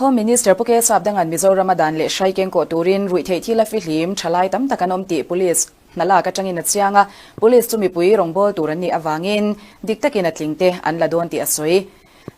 Home Minister Pu Kesap Dangan Mizorama dan leh hrai keng kawh turin ruihtheih thil a fihlim thalai tam tak an awm tih Police hna lak atangin a chiang a, Police chu mipui rawngbâwl tur an nih avangin dik takin a tling te an la dawn tih a sawi.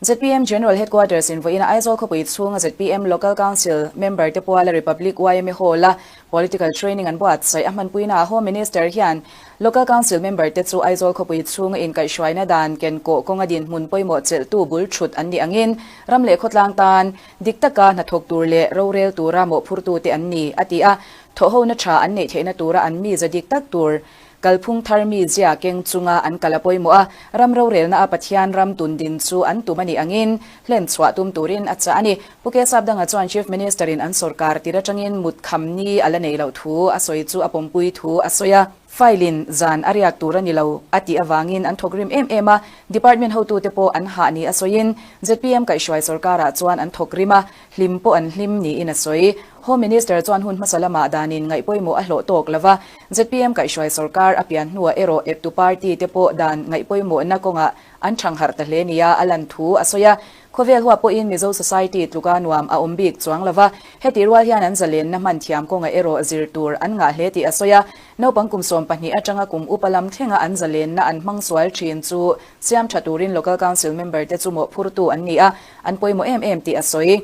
Zpm General Headquarters in vawiin Aizawl khawpui chhunga zpm Local Council member te puala Republic yma Hall a Political Training an buatsaih a hmanpuinaah Home Minister hian Local Council member te chu Aizawl khawpui chhunga inkaihhruaina dan ken kawh kawnga dinhmun pawimawh chelhtu bul thut an nih angin ram leh khawtlang tan dik taka hnathawk tur leh rorel tura mawhphurtute an ni, a ti a. Thawhhona tha an neih theihna tura an mi za dik tak tur Kalphung thar mi zia keng chunga an kal a pawimawh a, ram rorelna a Pathian ram tun din chu an tum a nih angin hlen chhuah tum turin a chah a ni. Pu Kesap Danga chuan Chief Minister in an sorkar tir atangin mut kham ni a la nei loh thu a sawi chu a pawmpui thu a sawi a. File in zan a riak tur a ni lo a tih avangin an thawk rim em em a, Department hotute pawh an hah ni a sawiin zpm kaihhruai sorkarah chuan an thawk rim a, Hlim pawh an hlim niin a sawi. Home Minister chuan hun hmasa lamah danin ngaihpawimawh a hlawh tawk lo va, zpm kaihhruai sorkar a pian hnuah erawh eptu party te pawh dan ngaihpawimawhna kawngah an thangharh ta hle nia a lan thu a sawi a. Khawvel huap pawhin Mizo society tluka nuam a awm bik chuang lo va, heti rual hian an zalenna hman thiam kawngah erawh zir tur an ngah hle tih a sawi a. Naupang kum 12 atanga kum upa lam thlenga an zalenna an hmang sual thin chu siam tha turin Local Council member te chu mawhphurtu an ni a, an pawimawh em em tih a sawi.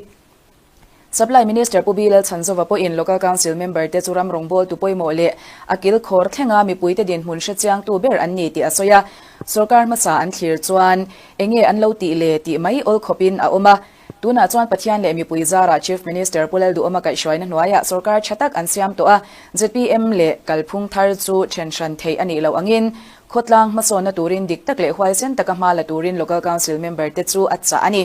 Supply Minister Pu Bilal Chhanzova pawhin Local Council member te chu ram rawngbawltu pawimawh leh a kil khawr thlenga mipuite dinhmun hre chiangtu ber an ni tih a sawi a. Sorkar hmasa an thlir chuan enge an lo tih le tih mai awl khawpin a awm a. Tunah chuan Pathian leh mipui zarah Chief Minister Pu Lalduhawma kaihhruaina hnuaiah sorkar tha tak an siam tawh a, zpm leh kalphung thar chu then hran theih a nih loh angin khawtlang hmasawnna turin dik tak leh huaisen taka hma la turin Local Council member te chu a chah a ni.